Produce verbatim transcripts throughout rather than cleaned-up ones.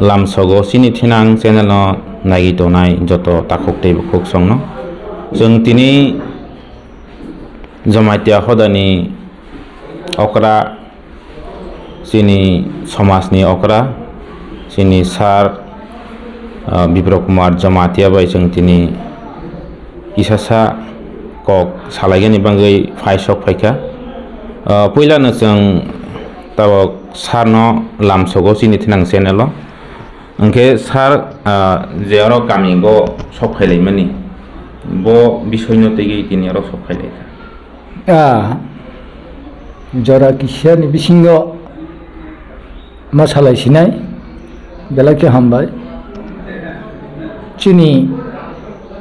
Lamsogo chini thinang channel no naiwi tongnai joto takhuk tei bukhuk songno. Chwng tini Jamatia hodani okra, chini somajni okra, chini sir, ah, Bipro Kumar Jamatia bai chwng tini kisasa kok salaigani bagwi phai sok phaikha. Ah, puilano chwng tabok sir no lamsogo chini thinang channel o. Hwnkhe sir, ah, je oro kami go sok phailaimani, bo bisoi no twiwi tini oro sok phailaikha. Ah, jora kisa ni bisingo ma salai sinai, belai khe hambai. Chini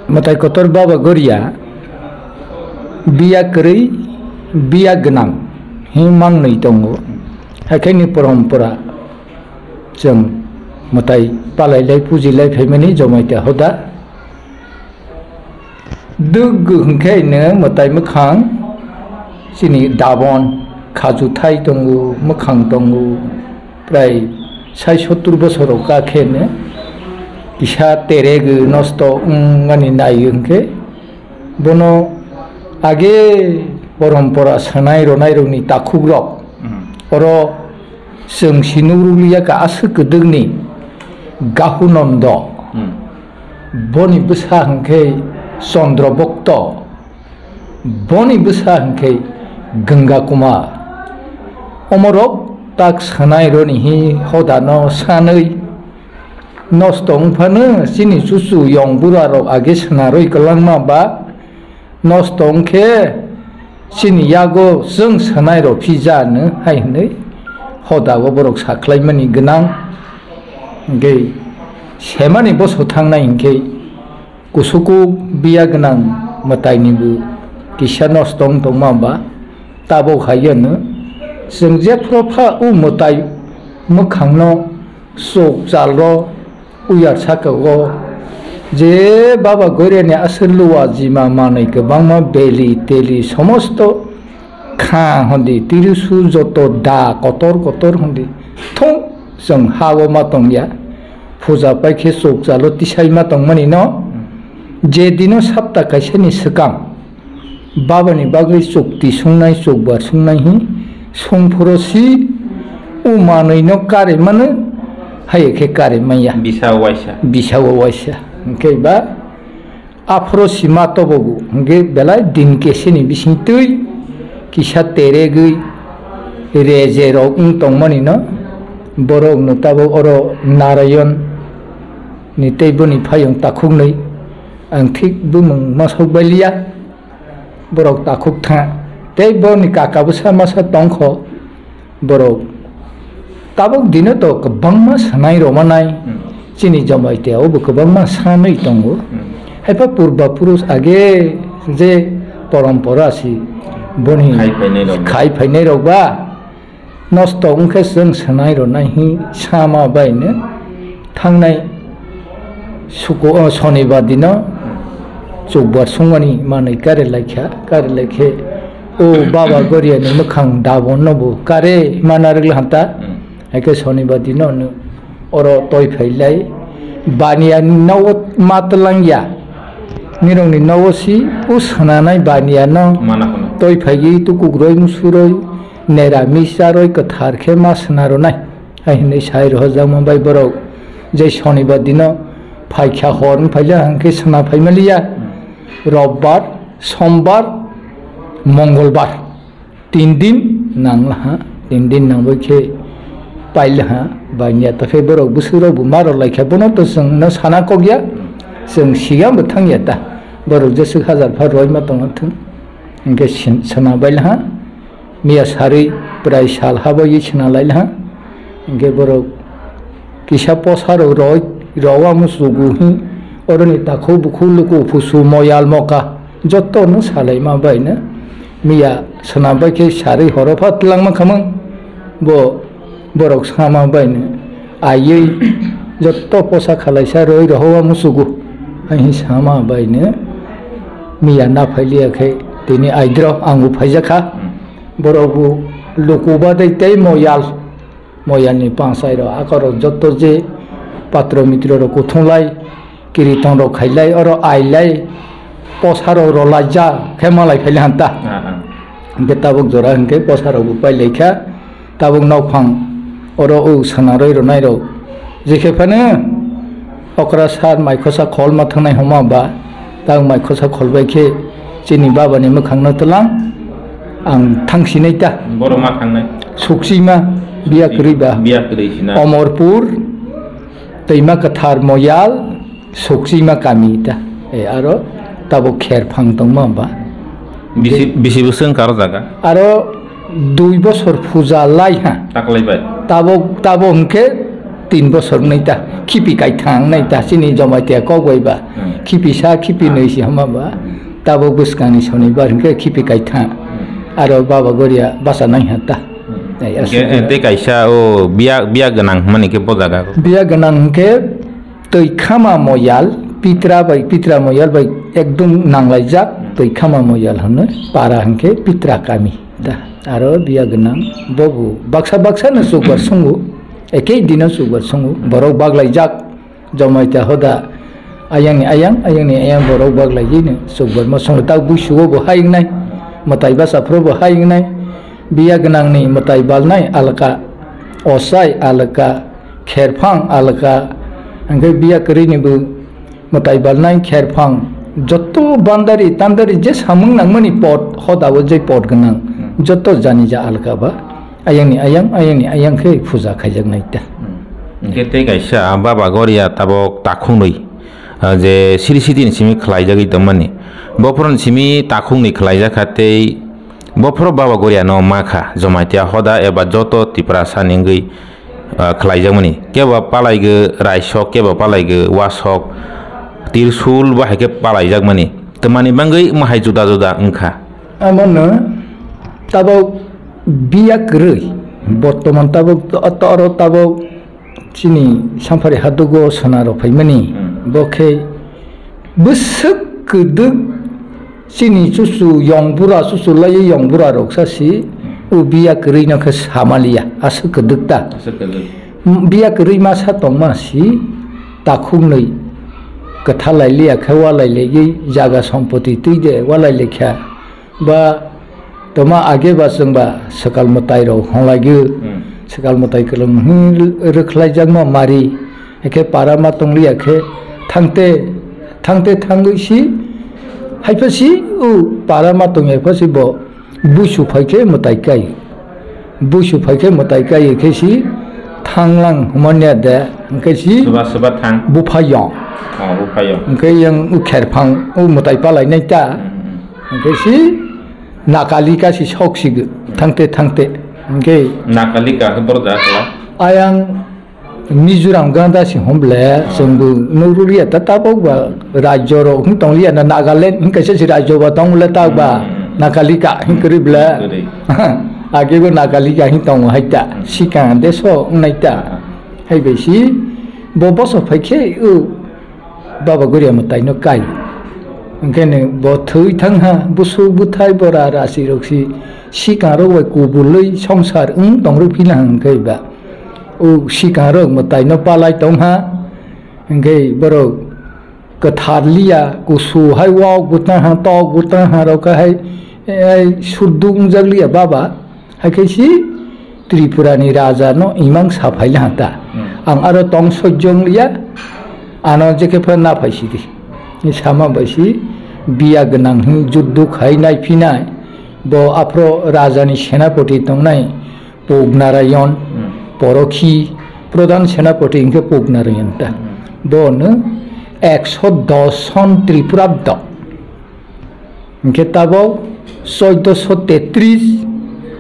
mwtai kotor Baba Goria biya kwrwi, biya gwnang hin mangnwi tongo. Hakhe ni porompora chwng mwtai palailai pujilai phaimani Jamatia hoda. Duk hwnkhe ino mwtai mwkhang chini dabon, khajuthai tongo, mwkhang tongo, prai sai sottur bosor rok ka khe no kisa terego nosto wngmani nai hwnkhe bono age porompora sanai ronai rokni takhuk rok, hmm, oro chwng si nukrukliya ka aswk kwdwkni Gahunondo. Hmm. Boni bwsa hwnkhe Chandra Bhakta, boni bwsa hwnkhe Ganga Kumar. Omorok tak sanai roni hi hodano sanwi nosto wngphano chini chuchu yong bura rok age sanarwi kwlangma ba nosto wngkhe chini yago chwng sanai rok phija no hai hwnwi hodao borok sakhlaimani gwnang. Hwnkhe semani boso thangnai hwnkhe kusuku biya gwnang mwtainibo kisa nosto wng tongma ba tabok hai hwno chwng jephru pha o mwtai mwkhangno chuk chalro uyar saka o je Baba Goirani aswk luwa jima manwi kwbangma beli teli somosto kha hondi tirisu joto da kotor kotor hondi thung chwng ha o ma tongya. Puja pai khe chuk chalo tisai ma tongmani no je dino sapta kaisa ni swkang Baba ni bagwi chukti sungnai, chukbar sungnai hi sungphuru si o manwi no kare mano, hai khe kare manya. Bisa waisa. Bisa o waisa. Hwnkhe ba aphuru si ma tobogo, hwnkhe belai din keseni bising twi kisa teregwi reje rok wng tongmani no, borok no tabok oro Narayon ni tei boni phayung takhuknwi ang thik bumung ma sok bai liya. Borok takhuk tha. Tei boni kaka bwsa masa tongkho borok. Tabuk dino to kwbangma sanai rwmanai. Hmm. Chini Jamatia o bo kwbangma sanwi tongo. Hmm. Haipa purba purush age je porompora si boni khai phainai rok. Khai phainai rok ba. Nosto wngkhe chwng sanai rwnai hi sama baino thangnai suku, o, sonibar dino chukbar sungmani manwi kare laikha, kare laikhe o Baba Goriani mwkhang dabonno bo kare mana rwgwlhanta. Hmm. Haikhe sonibar dino no oro toi phailai baniya nogo ma twlangya, nirokni nogo si o swnanai baniya no mana hwno. Toi phaigwi tukukroi musuroi neramis charwi kwthar khe ma swnarwnai, hai hwnwi sai rohorjakma bai borok je sonibar dino phaikha hor wng phaila hwnkhe sna phaimaliya, robbar, sombar, mongolbar, tin din nanglaha, tin din nangbai khe pailaha, baniya ta khe borok bwswk rok bo ma rwlaikha, bono to chwng no sana kokya, chwng siya bo thangya ta, borok jeswk hajar pha rwima tongna thung, hwnkhe sin-, sna bailaha. Miya sarwi prai sal habaiwi swnalailaha. Hwnkhe borok kisa posarok roi, rowa musugo hi, oroni takhuk bukhuk luku pusu moyal moka jotono salaima baino miya swnambai khe sarwi horo pha twlangma khamang. Bo borok sama baino aiwi jotto posa khalaisa roi rohowa musugo. Hai hi sama baino miya na phailiya khe tini aidro ang bo phaijakha. Borok bo luku badai tei moyal, moyalni panchai rok akorok jotto je patro mitro rok kuthunglai, kiriton rok khailai, oro ailai, posa rok rolaijak khe malai phailai hanta. Ah, ah. Hingke tabuk jora hingke posa rok bo pailai kha, tabuk nokphang oro o sanaroi rwnai rok jekhe phano okra sar maikhosa khol ma thangnai homa ba, tabuk maikhosa khol bai khe chini baba ni mwkhang no twlang ang thangsinai ta. Borok ma thangnai? Suksima biya kwrwi ba. Biya kwrwi sina. Omorpur, Twima Kwthar Moyal, Suksima kami ta. E, aro tabuk kher phang tongma ba. Bisi, bisi bwswng karo jaga? Aro dui bosor puja lai ha. Taklai bai? Tabuk, tabuk hwnkhe tin bosor nai ta. Khipi kaithang nai ta. Chini Jamatia kok bai ba. Hmm. Khipi sa, khipi nui si hama ba. Tabuk bwskangni sonibar hwnkhe khipi kaithang. Hmm. Aro Baba Goria basa nai ha ta. Hmm. Ai, hwnkhe, aswk eh, tei kaisa o biya, biya gwnang hwnmani khe bo jaga. Biya gwnang hwnkhe Twi Khama Moyal, Pitra bai, Pitra Moyal bai ekdom nanglaijak, Twi Khama Moyal hwnwi para hwnkhe Pitra kami da. Aro biya gwnang bobo baksa baksa no chukbar sungo, ekei dino chukbar sungo, borok baglaijak, Jamatia hoda ayangni ayang, ayangni ayang borok baglaijino chukbar ma sungo. Ta buisugo bo hai wngnai, mwtai basa phuru bo hai wngnai, biya gwnangni mwtai balnai alka, osai alka, kherphang alka, hwnkhe biya kwrwini bo mwtai balnai kherphang, joto bandari tandari je samung nangmani pot, hoda o je pot gwnang, Hmm. joto jani ja alka ba, ayangni ayang, ayangni ayang khe puja khaijaknai ta. Hmm. Hwnkhe tei kaisa Baba Goria tabok takhungnwi, ah, je siri sitini simi khlaijagwi tongmani, bophorni simi takhungnwi khlaijakha tei bophoro Baba Goria no makha, Jamatia hoda eba joto Tiprasa ni wngwi ah, khlaijakmani. Kebo palaigo raisok, kebo palaigo wasok, tirsul bo hai khe palaijakmani. Twmani bagwi omo hai juda juda wngkha. Amono tabok biya kwrwi, bortoman tabok to-, to-, oro tabok chini Samphari hadugo sona rok phaimani. Hmm. Bo khe bwswk kwdwk chini chuchu yong bura, chuchu laiwi yong bura rok sa si, o biya kwrwi no khe samaliya, aswk kwdwk ta. Aswk kwdwk. M-, biya kwrwi masa tongma si, takhuknwi kwtha lai liya khe walai laiwi jaga sompoti twi de walai lai kha. Ba toma age ba chwng ba swkal mwtai rok hwnlai gwi, Hmm. swkal mwtai kwlwng hwn rwkhlai jakma mari, hakhe para ma tong liya khe thangte, thangte thangwi si, haipha si o para ma tong ya pha si bo buisu phai khe mwtai kai, buisu phai khe mwtai kai khe si thanglang hwnmanya de, hwnkhe si Swba swba thang. Buphayong. Oh, buphayong. Hwnkhe yang o kherphang o mwtai palai nai ta. Hmm, hmm. Hwnkhe si Nakalika si sok si thangte thangte. Hwnkhe Nakalika khe boro da kala? Ayang Mizoram ganda si hom ble, Ah. chwng bo nukliya ta tabok ba rajyo rok hwn tong liya na Nagaland hwn kaisa si rajyo ba tong le ta ba Hmm. Nakalika hwn kwrwi ble. Kwrwi. Age bo Nakalika hwn tong hai ta. Hmm. Sikang deso wngnai ta. Ah. Hai bai si bo boso phai khe o Baba Goria mwtai no kai. Hwnkhe no bo thwi thang ha, busuk bwthai bora rasi rok si sikang rok bai kubulwi songsar wng tong rw phila hwnkhe ba. O sikang rok mwtai no palai tong ha. Hwnkhe borok kwthar liya, kusu hai wok bwtang ha, tok bwtang ha rok hai, eh, surduk wngjak liya baba. Hai khe si Tripura ni raja no imang sa phai le ha ta. Hmm. Ang aro tong sojjong liya, ano je khe pha na phai si di. Ni sama bai si biya gwnang hwn juddu khai nai phinai. Bo aphro raja ni senapoti tongnai Pok Narayon, Hmm. Porokhi, Pradhan Senapoti hwnkhe Pok Narayon ta. Hmm. Bo no ekso dos son Tripurabdo. Hwnkhe tabok chouddosho tetris,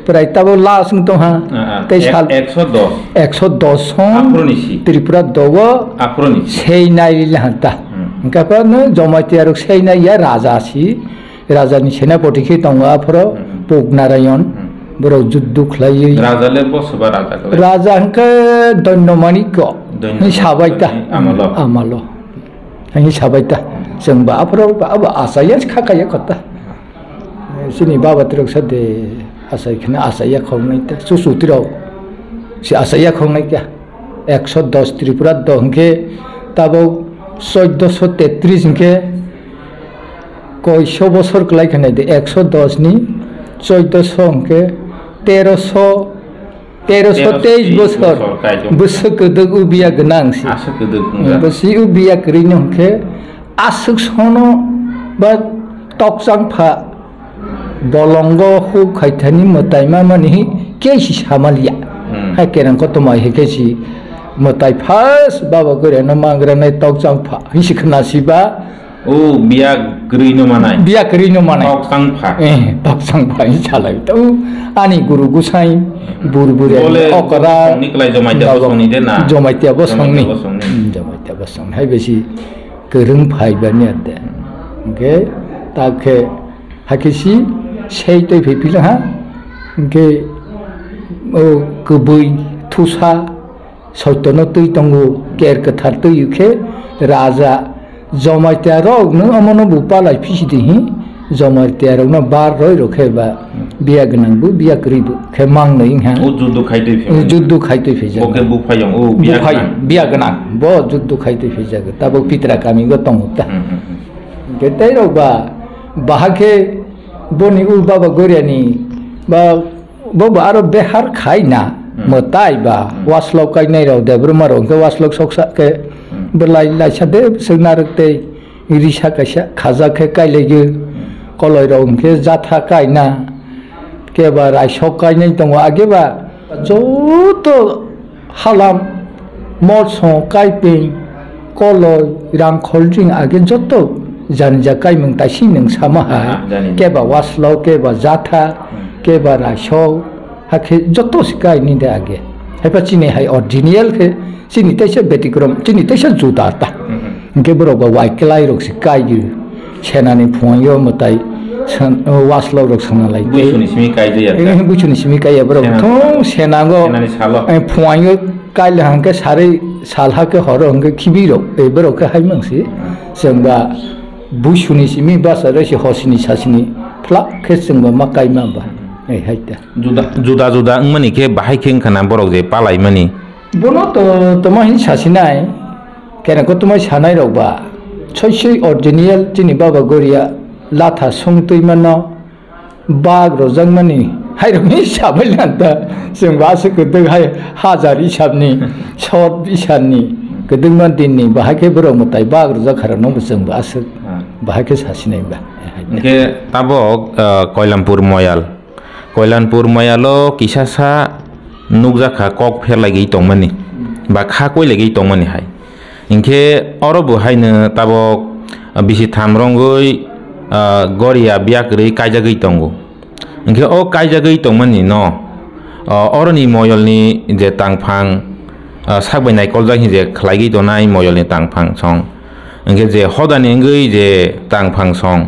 prai tabok last wng tong ha. Ah, ah. Tei ek-, sal ekso dos. Ekso dos son Aphuruni si. Tripura dogo Aphuruni si. Sei nai le ha ta. Hmm. Hwnkhe phano Jamatia rok sei nai ya raja si. Raja ni senapoti khe tongo aphoro Hmm. Pok Narayon. Hmm. Borok juddu khlaiwi. Raja le bo soba raja khlai? Raja hwnkhe Doinno Manikko. Doinno Manikko ni sabai ta. Amalo. Amalo. Ani sabai ta, chwng ba aphuru ba abo achaiya se kha kaiya kho ta. Chini baba tirok sa de achai kheno achaiya khongnai ta, chuchu tirok se achaiya khongnai ta. Ekso dos Tripura do hwnkhe tabok choiddosho tetris hwnkhe koiso bosor kwlai khe nai de, ekso dos ni choiddosho hwnkhe teroso, teroso teis bosor bosor kaitor. Bwswk kwdwk ubiya gwnang si. Aswk kwdwk wngya. Bo si ubiya kwrwi no hwnkhe aswk sono ba tokchang pha bolongo huk khaithani mwtai mamani hi kesi samaliya. Hmm. Hai kerang kotomai hai kesi mwtai first baba gore no mangra nai tokchang pha hi si khna si ba. O biya kwrwi no manai. Biya kwrwi no manai. Tokchang pha. Eh, tokchang pha hi salai. To ani guru gusai bur bur bole okra songni kwlai Jomaitia baba bosongni de na. Jomaitia bosongni. Jomaitia bosongni. Hmm, Jomaitia bosongni. Hai besi kwrwng phai bani ade. Hwnkhe ta khe hakhe si sei tei phai phila ha. Hwnkhe o kwbwi thusa soitono twi tongo, ker kwthar twi khe raja Jomaitia rok no omono bo palai phisi di hi. Jomaitia rok no bar roi rok khe ba biya gwnang bo biya kwrwi bo khe mang noi wngha. O juddu khai twi phi. Juddu khai twi phi jak. Bo khe buphayung, o biya gwnang. Buphayung, biya gwnang. Bo juddu khai twi phi jak. Tabok Pitra kami go tongo ta. Hmm, hmm, hmm. Hwnkhe tei rok ba, baha khe boni ul baba Goriani ba, bo ba aro behar khai na, Hmm. mwtai ba, Hmm. waslok kainai rok Debbarma rok hwnkhe waslok soksa khe Hmm. belai laisa de swk narwk tei risa kaisa khaja khe kailaigwi, Hmm. koloi rok hwnkhe jatha kaina, keba raisok kainai tongo age ba joto halam, motso, kaipeng, koloi, rangkhol jing age joto janija kaimung taisi nung sama ha. Ah, jani. Keba waslo, keba jatha, Hmm. keba raisok, hakhe joto se kaini de age. Haipa chini hai original khe chini teisa betikrom, chini teisa juda ta. Hmm, hmm. Hwnkhe borok ba waikwlai rok se kaio. Senani phuaio mwtai san-, o, waslok rok sana lai tei. Buisuni simi kaijaya kha. Eh, buisuni simi kaiya borok. Sena-, thung senango, senani salo. Eh, phuaio kaila hwnkhe sarwi salha khe horo hwnkhe khibi rok, eh, borok khe hai mangsi. Hmm. Chwng ba buisuni simi basa rwsi hosini sasini phlak khe chwng ba ma kaima ba. Hmm. Eh, hai ta. Juda, juda juda wngmani khe bahai khe wngkha na borok je palaimani. Bono to toma hin sasinai, kena kotomai sanai rok ba, soi soi original chini baba Goria latha songtwi mano, bag rojakmani, hai rok ni sabai lanta, chwng ba aswk kwdwk hai hajar isab ni, sot isab ni, kwdwkma din ni, bahai khe borok mwtai bag rojak kha rok no bo chwng ba aswk, Hmm. bahai khe sasinai ba. Hwnkhe tabok, ah, Koilampur Moyal. Koilanpur Moyalo kisasa nukjakha kok pherlaigwi tongmani ba kha koilaigwi tongmani hai. Hinkhe oro bo haino tabok bisi tham rwngwi, ah, Goria biya kwrwi kaijagwi tongo. Hinkhe o kaijagwi tongmani no, ah, oroni moyolni je tangphang, ah, sakbai naikoljak hinje khlaigwi tonai moyolni tangphang song. Hinkhe je hodani wngwi je tangphang song,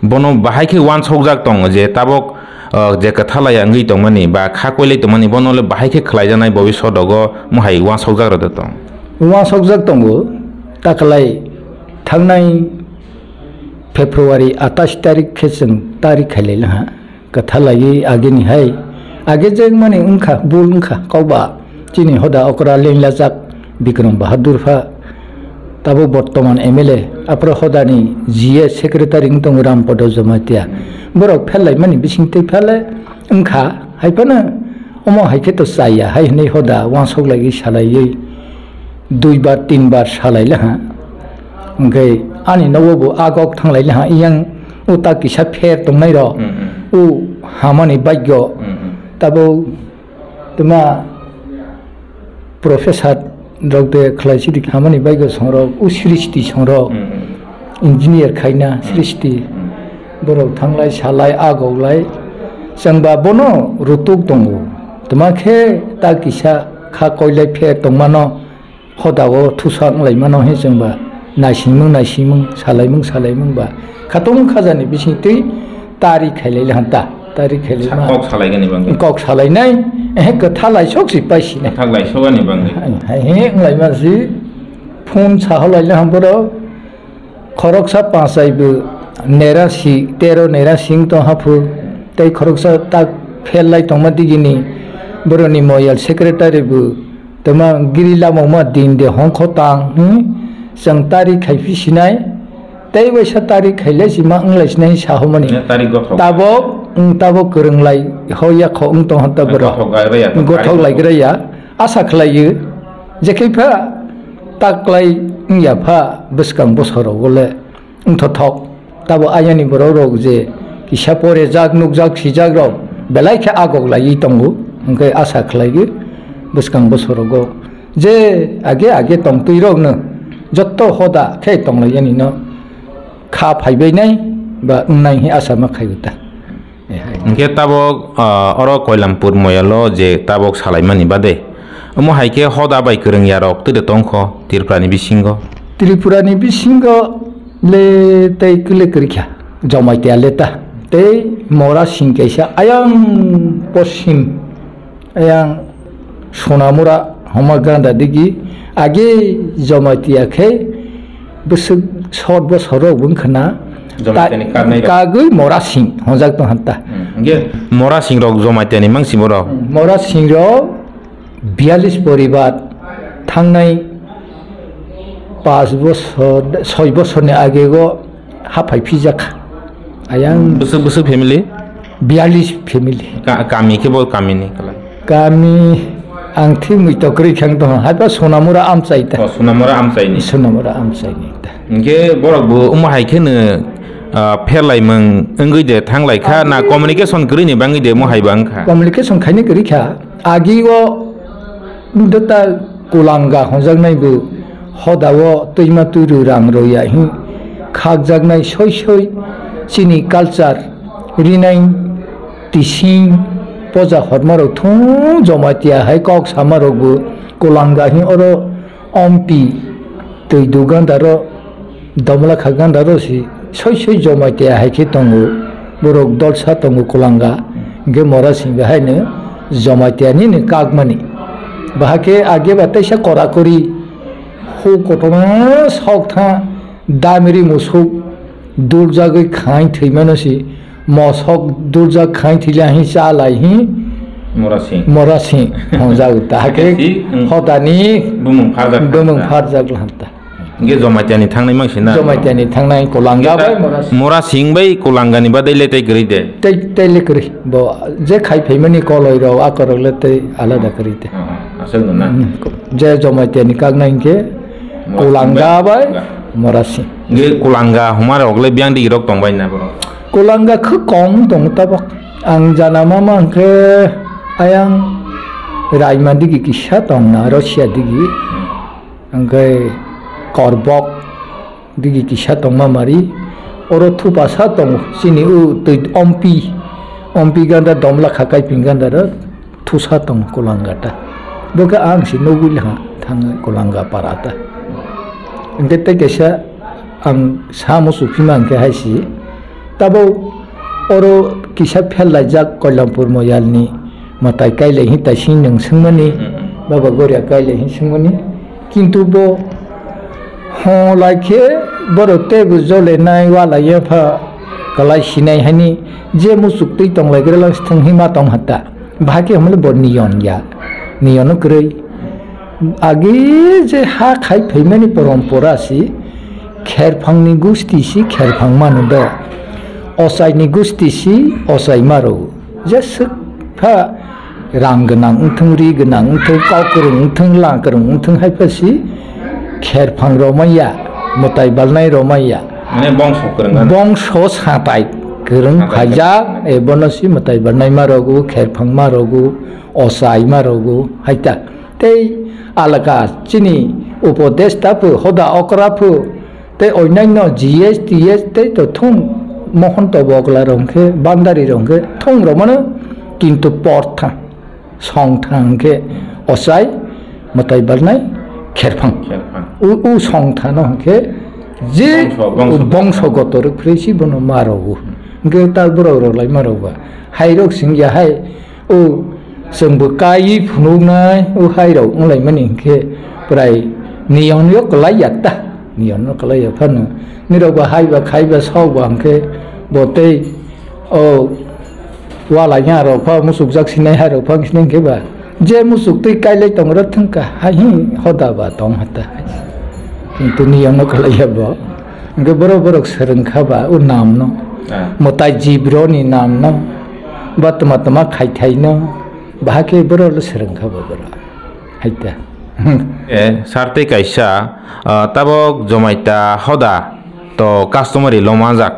bono bahai khe uansukjak tongo je tabok, ah, je kwthalaya wngwi tongmani ba kha koilai tongmani, bono le bahai khe khlaijaknai bobisot rogo mohai uansukjak rwdo tong. Uansukjak tongo, taklai thangnai February atais tarik khe chwng tarik khailai laha. Kwtha laiwi agini hai. Age je wngmani wngkha, bul wngkha, kokba chini hoda okra lenglajak Bikram Bahadur pha, tabuk bortoman M L A, aphuru hodani G A secretary wng tongo Rampodo Jamatia. Borok pherlaimani bisingtwi phale wngkha, hai phano omo hai khe to chaya hai hwnwi hoda uansuk laiwi salaiwi. Dui bar, tin bar salai laha. Hwnkhe ani nogo bo agok thanglai laha, iyang o ta kisa pher tongnai rok, Mm, mm. O hamani bagyo, Mm, mm. Tabo tma professor rok de khlai sidi hamani bagyo songrok, o srishti songrok, Mm, mm. Engineer khaina, Mm, srishti, mm. Borok thanglai, salai, agoklai, chwngba bono rutuk tongo. Tma khe ta kisa kha koilai pher tongmano, hodao thusa wnglaimano he chwngba naisingmung, naisingmung, salaimung, salaimung ba khatungma khajani bisingtwi tari khailai laha ta, tari khailai ma. Kok salaigani bangwi. Kok salainai, ehe, kwtha laisok si paisina. Kwthak laisokani bangwi. Hai, hai, he wnglaima si phone saholai laha borok. Khoroksa panchai bo nerasi, tero nerasi wng tong haphu, tei khoroksa tak pherlai tongma digini boroni moyal secretary bo Tama giri lama ma din de hongkho tang, hmm? Chwng tari khai phi sinai, tei waisa tari khai le sima wng lai sinai sa homani. Ne tari gothok. Tabok, hmm, tabok kwrwng lai ho ya kho wng tong hanta bwrwi. Gothok lai gra ya, gothok lai gra ya. Asa khlai yo, je khai pha tak lai wng ya pha bwskang bosor rogo le. Wngthothok, tabo ayani borok rok je kisa pore jak, nukjak, sijak rok belai khe agok laiwi tongo, hwnkhe asa khlai di bwskang bosorogo je age age tongtwi rokno jotto hoda khe tonglaiyani no kha phaibainai ba wngnai hinwi asa ma khaio ta. Ehai. Hwnkhe tabok, ah, oro Koilampur moyalo je tabok salaimani bade, omo hai khe hoda bai kwrwng yarok twi de tongkho Tripurani bisingo? Tripurani bisingo le tei kwle kwrwikha, Jamatia le ta. Tei Mora Singh kaisa ayang poschim, ayang Sonamura homa ganda digi age Jamatia khe bwswk sot bosor rok wng khna. Jamatia ni ta-, karnai rok. Kagwi Mora Singh honjak tong hanta. Hmm, hwnkhe Mora Singh rok Jamatia ni mangsi borok? Hmm, Mora Singh rok biyalish poribar thangnai pash bosor, soi bosorni agego haphai phijak. Ayang bwswk, bwswk family? Biyalish family. Ka-, kami khe bo kami ni kwlai? Kami ang thimwi to kwrwi khang tong, haiba Sonamura amchai ta. Oh, Sonamura amchai ni. Sonamura amchai ni ta. Hwnkhe borok bo omo hai khe no, ah, pherlaimung wngwi de thanglai kha na, communication kwrwi ni bangwi de omo hai ba wng kha? Communication khaini kwrwi kha. Agi o dota Kulanga honjaknai bo hoda o twima twiru rang roya hi khakjaknai soi soi chini culture rinai tising poja horma rok thung Jamatia hai kok sama rok bo Kulanga hi oro ompi twi duganda ro Domla kha ganda ro si soi soi Jamatia hai khe tongo, borok dolsa tongo Kulanga, hwnkhe Mora Singh bai haino Jamatia ni ni kakmani. Bahai khe age ba teisa kora kori hu kotorma sok tha damiri musuk duljagwi khaing thwimano si mosok duljak khaing thwile ahi cha lai hi Mora Singh. Mora Singh hongjak ta hake si, hmm, hodani bumung pharjak bumung ta. Pharjak lanta. Hingke Jamatia ni thangnai mangsi na? Jamatia ni thangnai Kulanga bai Mora Singh. Mora Singh bai Kulanga ni badai le tei kwrwi de? Tei, tei le kwrwi. Bo je khai phaimani koloi rok, akorok le tei alada kwrwi de. Hmm, aswk no na? Hmm. Je Jamatia ni kaknai hingke Mora Singh Kulanga bai, bai Kulanga. Mora Singh. Hingke Kulanga huma rok le biyang digi rok tong bai na borok? Kulanga khe kong tong tabok. Ang jana mama hingke ayang Raima digi kisa tong na, Russia digi. Hingke Korbok digi kisa tongma mari, oro thupasa tong chini u twi ompi, ompi ganda domla kha kaiping ganda ro thusa tong Kulanga ta. Bo khe ang si nugui ha thang Kulanga para ta. Hingke tei kaisa ang sa musu phima hingke hai si. Tabo oro kisa phel laijak Koilampur moyalni mwtai kailai hi taising nwng swngmani, hmm, hmm, Baba Goria kailai hi swngmani. Kintu bo ho lai khe borok teibo jolenai walai ya pha kwlai sinai hani je muchuk twi tong lai gra lang thung hi ma tong hata. Bahai khe hwnmale bo niyon ya. Niyon no kwrwi. Agi je ha khai phaimani porompora si kherphangni gusti si kherphang mano do. Ochaini gusti si ochai maro. Je swk pha rang gwnang wngthung, ri gwnang wngthung, kok kwrwng wngthung, lang kwrwng wngthung hai pha si kherphang romai ya, mwtai balnai romai ya. Mane bongso kwrwng ano. Bongso satai kwrwng satai khaijak, kwrwng. E bono si mwtai balnai ma rogo, kherphang ma rogo, ochai ma rogo hai ta. Tei alaka chini upodesh ta phu, hoda okra phu, tei onyanyo G S, T S tei to thung mohon to bokla rong khe, bandari rong khe thung romano, kintu por thang, song thang khe ochai mwtai balnai kherphang. Kherphang. U, u song thano hwnkhe je bongso, bongso bongso gotor phre si bono ma rogo. Hwnkhe ta borok rok lai ma rogo ba. Hai rok sing ya hai. O chwngbo kaiwi phunuknai o hairok wnglaimani hinkhe prai niyonyo kwlaiya ta, niyonno kwlaiya phano nirokbo haiba khaiba sokba hinkhe bo tei o walai yarok pha muchukjak sinai hairok pha wngsinai hinkhe ba Je muchuk twi kailai tongra thwngkha, hai hi hoda ba tong hata. Kintu niyamno khlaiya bo. Hwnkhe borok borok swrwngkha ba o namno. Ah. Mwtai jibroni namno. Ba tma tma khaithaino. Bahai khe borok swrwngkha ba borok. Haita. Eh, sir tei kaisa, ah, tabok Jomaita hoda to customary lomajak.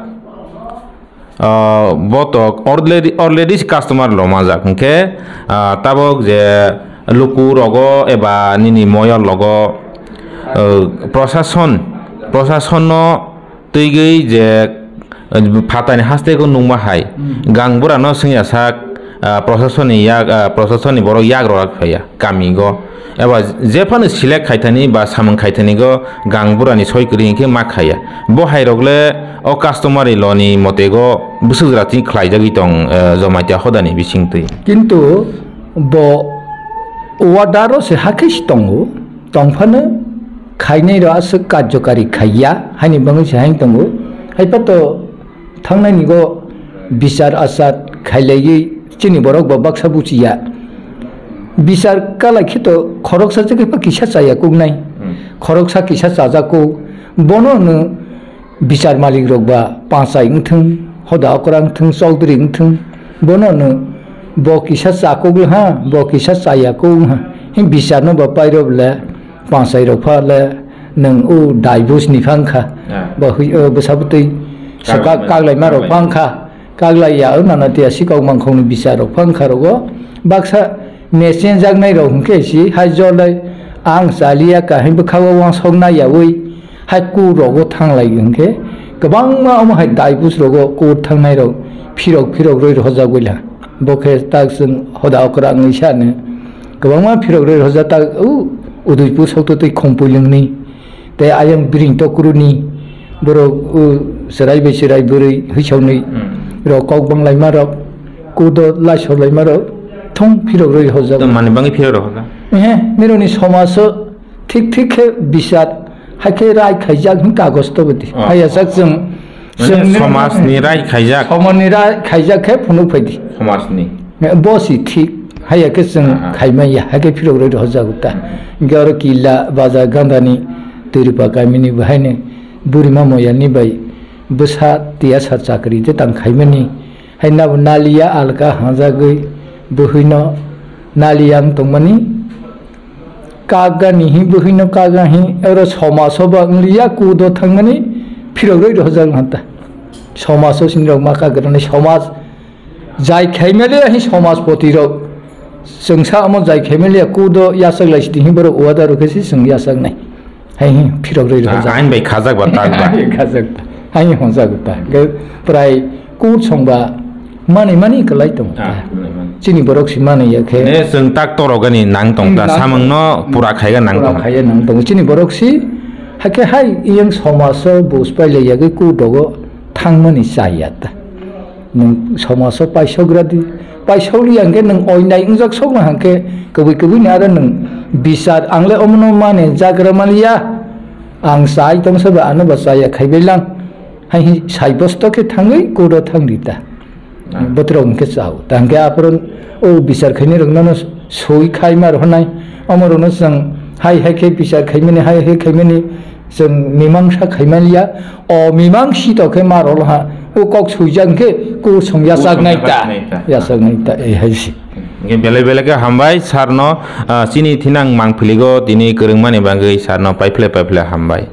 Ah, bo to already, already customer lomajak. Hwnkhe, ah, tabok je luku rogo eba nini moyol logo, ah, prosason, prosasonno twigwi je, eh, phatani haste ko nungma hai, hmm, gang burano swngya sak, ah, prosasoni yak, ah, prosasoni borok yak rok phaiya kami go, eba jephano select khaithani ba samung khaithani go gang burani soi kwrwi hinkhe ma khaiya. Bo hai rok le o customary law ni mote go bwswk jora twi khlaijagwi tong, eh, Jomaita hodani bisingtwi. Kintu bo order o se hakhe se tongo, tongphano khainai rok aswk karjokari khaiya, haini bagwi se hai tongo. Haipato thangnai nigo bichar achar khailaiwi chini borok bo baksa buchiya. Bichar kalai khe to khoroksa se khe kisa chaya kuknai. Hmm. Khoroksa kisa chajak kuk. Bono no bichar malik rok ba panchai wngthung, hoda okra wngthung, chowdhury wngthung. Bono no bo kisa chakuk ha, bo kisa chaya kuk ha. Hin bichar no ba pairok le panchai rok pha le nwng o divorce ni pha wngkha. Ah. Ba hui, o bwsa bwtwi kaglai, kaglai ma rok pha wngkha. Kaglai ya o nana tiya sikok mangkhok ni bichar rok pha wngkha rogo. Baksa mechenjaknai rok hwnkhe si hai jolai ang chaliya kahim bwkha o wansok na yawi hai court rogo thanglai hwnkhe kwbangma omo hai divorce rogo court thangnai rok phirok phirok roi rohorjak bai la. Bo khe tak chwng hoda okra wngwi sano. Kwbangma phirok rwi rwjak tak, u, Udaipur sokto tei Khumpuilwngni, tei ayang Biring Tokruni, borok, u, chwrai bai chwrai bwrwi hwisawnwi, hmm, rok kok banglaima rok, kudo laisor laima rok, thung phirok rwi rwjak. Tong mani bangwi phirok rok hoka? Ehe, mironi somaso thik thik khe bichar hai khe rai khaijak hwn kagoj to bwdi. Oh. Hai ya sak chwng, mane chwng somajni rai khaijak. Somajni rai khaijak khe phunuk phaidi. Somajni. Bo si thik, haiya khe chwng, aha, khaimanya, hai khe phirok rwi rohorjago ta. Hmm. Hwnkhe oro Killa, Bajar, Gandhani, Twirupa kamini bo haino Burima Moyalni bai bwsa tiyasa chakri je tang khaimani. Hai nabo naliya alka hanjagwi bwhwino naliya wng tongmani. Kagani hi bwhwino kaga hi oro somaso ba wngliya kudo thangmani phirok rwi rohorjak hanta. Somaso sinirok ma kagrani somaj Jai khaimaliya hi somajpoti rok, chwng sa omo jai khaimaliya kudo yachak lai sidi hi borok uada rok khe si chwng yachak nai. Hai hi phirok rwi rok. Ah, ain bai khajak ba tak ba. Khajak ba. Hai hi honjak ba. Ge prai kut song ba mani mani kwlai tong. Ah, mani mani. Chini borok si mani ya khe. Ne chwng tak torok gani nang tong ta, hmm, samung no pura khaiga nang tong. Pura khaiga nang tong. Chini borok si hakhe hai iyang somaj o bus pai lai yagwi kut rogo thangmani chaya ta. Nwng somaso paisok radi, paisok liya hwnkhe nwng oinai wngjak sokma hwnkhe kwbwi kwbwi ni aro nwng bichar ang le omono mane jagra maliya, ang chai tongsa ba ano ba chaya khaibai lang, hai hi sai bosto khe thangwi kuro thangdi ta. Ah. Botrok hwnkhe chao ta hwnkhe aphuru o bichar khainai rok nono soi khai ma rohornai, omo rokno chwng hai hai khe bichar khaimani, hai hai khaimani, chwng mimangsa khaimaliya, o mimangsi to khe ma rol ha, o kok suijak hwnkhe kosong yachak nai ta, kosong yachak nai ta, yachak nai ta, eh, hai se. Hwnkhe belai belai khe hambai sir no, ah, chini thinang mangpili go tini kwrwngmani bagwi sir no paiphle paiphle hambai.